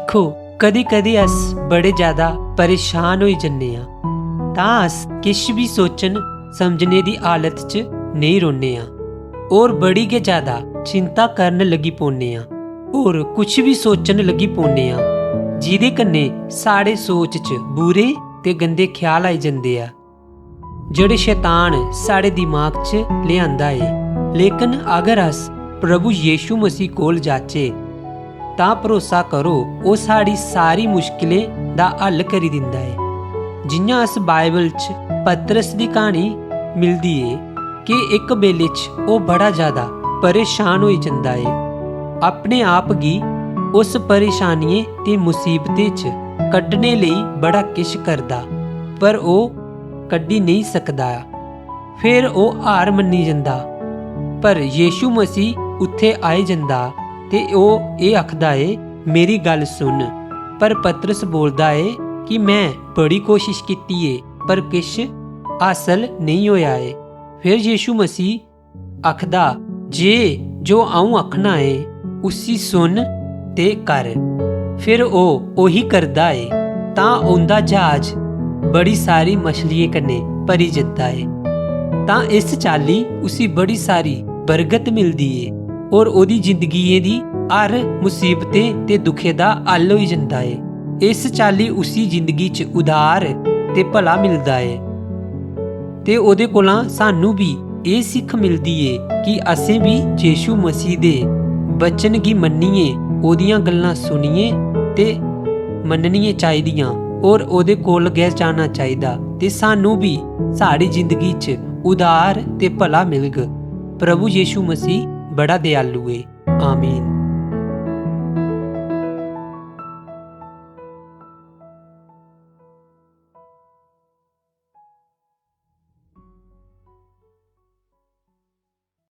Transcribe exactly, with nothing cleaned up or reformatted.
दिक्खो, कदी-कदी अस बड़े ज्यादा परेशान होई जन्ने आं, तां अस किश बी सोचन समझने दी हालत च नेईं रौह्ने आं, होर बड़ी गै ज्यादा चिंता करन लगी पौने आं, होर कुछ बी सोचन लगी पौने आं, जिदे कन्नै साढ़े सोच च बुरे ते गंदे ख्याल आई जंदे आ, जेह्ड़े शैतान साढ़े दिमाग च लेआंदा ऐ। लेकिन अगर अस प्रभु यीशु मसीह कोल जाचै, तां भरोसा करो, ओह् साढ़ी सारी मुश्कलें दा हल करी दिंदा ऐ। जि'यां अस बाइबल च पतरस दी क्हानी मिलदी ऐ कि इक बेले च ओह् बड़ा ज्यादा परेशान होई जंदा ऐ, अपने आप गी उस परेशानियें ते मुसीबतें च कड्ढने लेई बड़ा किश करदा, पर ओह् कड्ढी नेईं सकदा। फिर ओह् हार मन्नी जंदा। पर यीशु मसीह उत्थै आई जंदा ते ओह् एह् आखदा ऐ, "मेरी गल्ल सुन।" पर पतरस बोलदा ऐ कि, "मैं बड़ी कोशश कीती ऐ, पर किश हासल नेईं होआ ऐ।" फिर यीशु मसीह आखदा, "जे जो अ'ऊं आखना ऐ, उसी सुन ते कर।" फिर ओह् ओही करदा ऐ, तां उं'दा ज्हाज बड़ी सारी मछलियें कन्नै भरी जंदा ऐ। तां इस चाल्ली उसी बड़ी सारी बरकत मिलदी ऐ, होर ओह्दी जिंदगियें दी हर मुसीबतें ते दुखें दा हल होई जंदा ऐ। इस चाल्ली उसी जिंदगी च उद्धार ते भला मिलदा ऐ। ते ओह्दे कोला सानू बी एह् सिक्ख मिलदी ऐ कि असें बी यीशु मसीह दे वचन गी मन्नियै, ओह्दियां गल्लां सुनियै ते मन्ननियां चाहिदियां, होर ओह्दे कोल गै जाना चाहिदा। ते सानू बी साढ़ी जिंदगी च उद्धार ते भला मिलग। प्रभु यीशु मसीह बड़ा दयालु ऐ। आमीन।